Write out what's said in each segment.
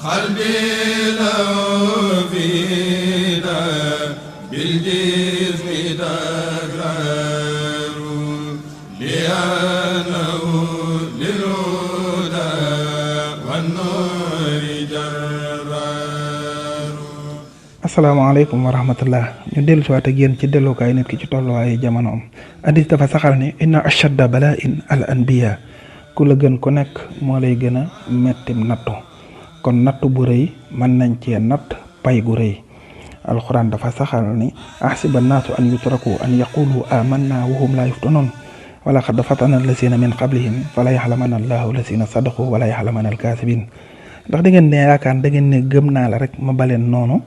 قلبي لو فينا بالجسم تكرار لأنه للهدى والنور جرار. asalaamaaleykum wa rahmatullah. ñu dellu si waat ak yéen ci dellukaay nit ki ci tolluwaayu jamonoom. Hadiis dafa saxal ni inna ashadda bala'in al anbiya, ku la gën ku nekk moo lay gën a mettim nattu. kon nattu bu rëy mën nañ cee natt pay gu rëy. alxuraan dafa saxal ni ahsiba naasu an yutraku an yaqulu amanna wa hum la yuftanun wala qad fatana allasina min qablihim fala yaxlamana allahu allasina sadaqu wala yaxlamana alkaasibin. ndax da ngeen ne yaakaar da ngeen ne gëm naa la rek ma baleen noonu?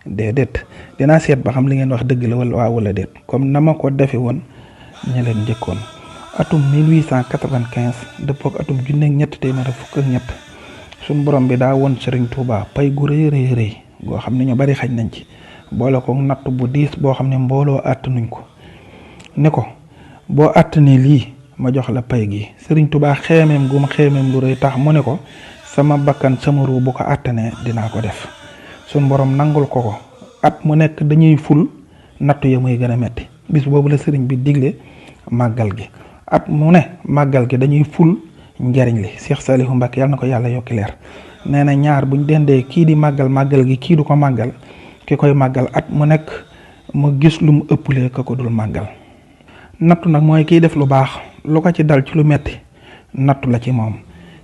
déedéet, dinaa seet ba xam li ngeen wax dëgg la wala déet, comme na ma ko defe woon ña leen njëkkoon. atum 1895 dëppook atum 1923 suñ borom bi daa woon Serigne Touba pay gu rëy rëy goo xam ne ñu bari xaj nañ ci, boole ko natt bu diis boo xam ne mbooloo àttanuñ ko. ne ko boo àttanee lii ma jox la pay gi. Serigne Touba xeemeem gu ma xeemeem lu rëy tax mu ne ko sama bakkan sama ruu bu ko àttanee dinaa ko def. suñ borom nangul ko at mu nekk dañuy ful nattu ya muy gën a metti. bis boobu la sëriñ bi digle màggal gi. at mu ne màggal gi dañuy ful njariñ li. Cheikh Saliou Mbacké yàlla na ko yàlla yokki leer nee na ñaar buñ dendee kii di màggal gi kii du ko màggal, ki koy màggal at mu nekk mu gis lu mu ëppalee ka ko dul màggal. nattu nag mooy kiy def lu baax lu ko ci dal ci lu metti nattu la ci moom.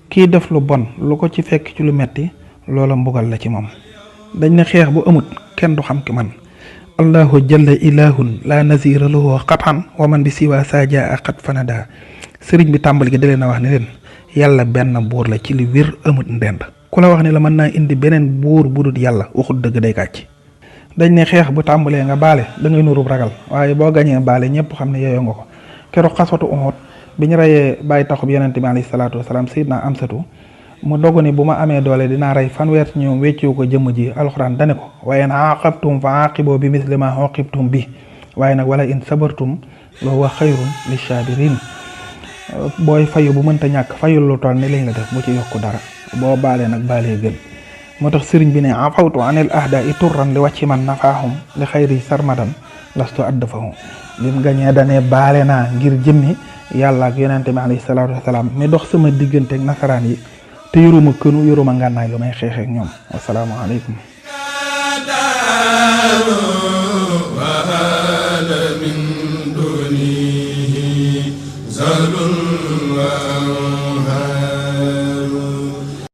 kiy def lu bon lu ko ci fekk ci lu metti loola mbugal la ci moom. dañ ne xeex bu amut kenn du xam ki man. allahu jalla ilahun la nazira lahu qatan wa man bi siwa saja qat fanada. sëriñ bi tàmbali gi da leen a wax ne leen yàlla benn buur la ci li wér amut ndend. ku la wax ne la mën naa indi beneen buur bu dul yàlla waxut dëgg day kàcc. dañ ne xeex bu tàmbalee nga baale da ngay nurub ragal, waaye boo gañee baale ñëpp xam ne yeyoo nga ko. keroog xaswatu Uhud bi ñu reyee bàyyi taxub yonente bi alayhi salaatu wasalaam Seydina Amsatu mu dogu ni bu ma amee doole dinaa rey fanweer ci ñoom wecciwu ko jëmm ji. alxuraan dane ko waaye in aaqabtum fa aaqibu bi misli ma uqibtum bi, waaye nag wala in sabartum la huwa xayrun lissaabiriin. booy fayu bu mënta ñàkk fayul lu toll ni liñ la def bu ci yokku dara, boo baalee nag baalee gën. moo tax sëriñ bi ne afawtu anil ahda i turran li wàcci man nafaahum li xayri sarmadan lastu addafahum. lim gañee dane baale naa ngir jëmmi yàlla ak yonente bi alayhi salaatu wasalaam mi dox sama diggante ak nasaraan yi te yoruma kënu yoruma ngànnaay lu may xeexeek ñoom. wasalaamu aleykum. wa min dunihi